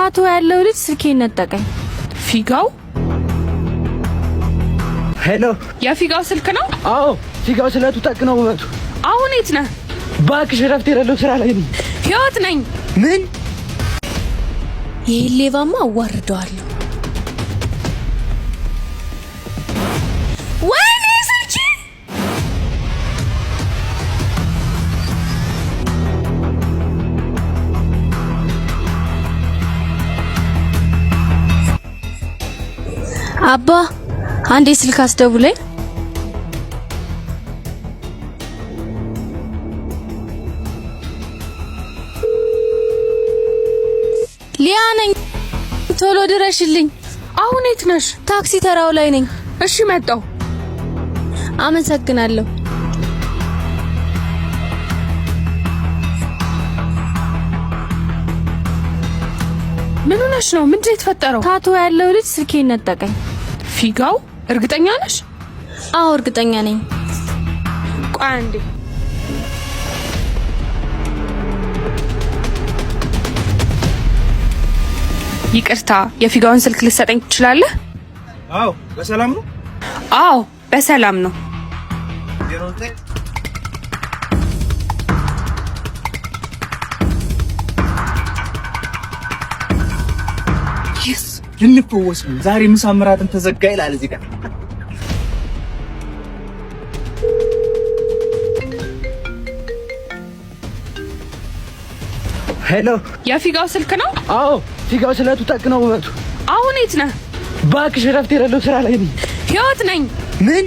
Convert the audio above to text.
Tattoo ያለው ልጅ ስልኬን ነጠቀኝ። ፊጋው? Hello። የፊጋው ስልክ ነው? አዎ፣ ፊጋው ስለቱ ጠቅ ነው ውበቱ። አሁን የት ነህ? እባክሽ እረፍት የሌለው ስራ ላይ ነኝ። ህይወት ነኝ። ምን? ይህን ሌባማ አዋርደዋለሁ። ወይኔ ስልኬ! አባ፣ አንዴ ስልክ አስደውለኝ። ሊያ ነኝ። ቶሎ ድረሽልኝ። አሁን የት ነሽ? ታክሲ ተራው ላይ ነኝ። እሺ፣ መጣሁ። አመሰግናለሁ። ምን ሆነሽ ነው? ምንድን ነው የተፈጠረው? Tattoo ያለው ልጅ ስልኬን ነጠቀኝ። ፊጋው? እርግጠኛ ነሽ? አዎ፣ እርግጠኛ ነኝ። ቆይ አንዴ። ይቅርታ፣ የፊጋውን ስልክ ልትሰጠኝ ትችላለህ? አዎ፣ በሰላም ነው። አዎ፣ በሰላም ነው። 09። Yes፣ ልንፈወስ ነው። ዛሬ ምሳ ምራትን ተዘጋ ይላል እዚህ ጋር። Hello። የፊጋው ስልክ ነው? አዎ፣ ፊጋው ስለቱ ጠቅ ነው ውበቱ። አሁን የት ነህ? እባክሽ እረፍት የሌለው ስራ ላይ ነኝ። ህይወት ነኝ። ምን?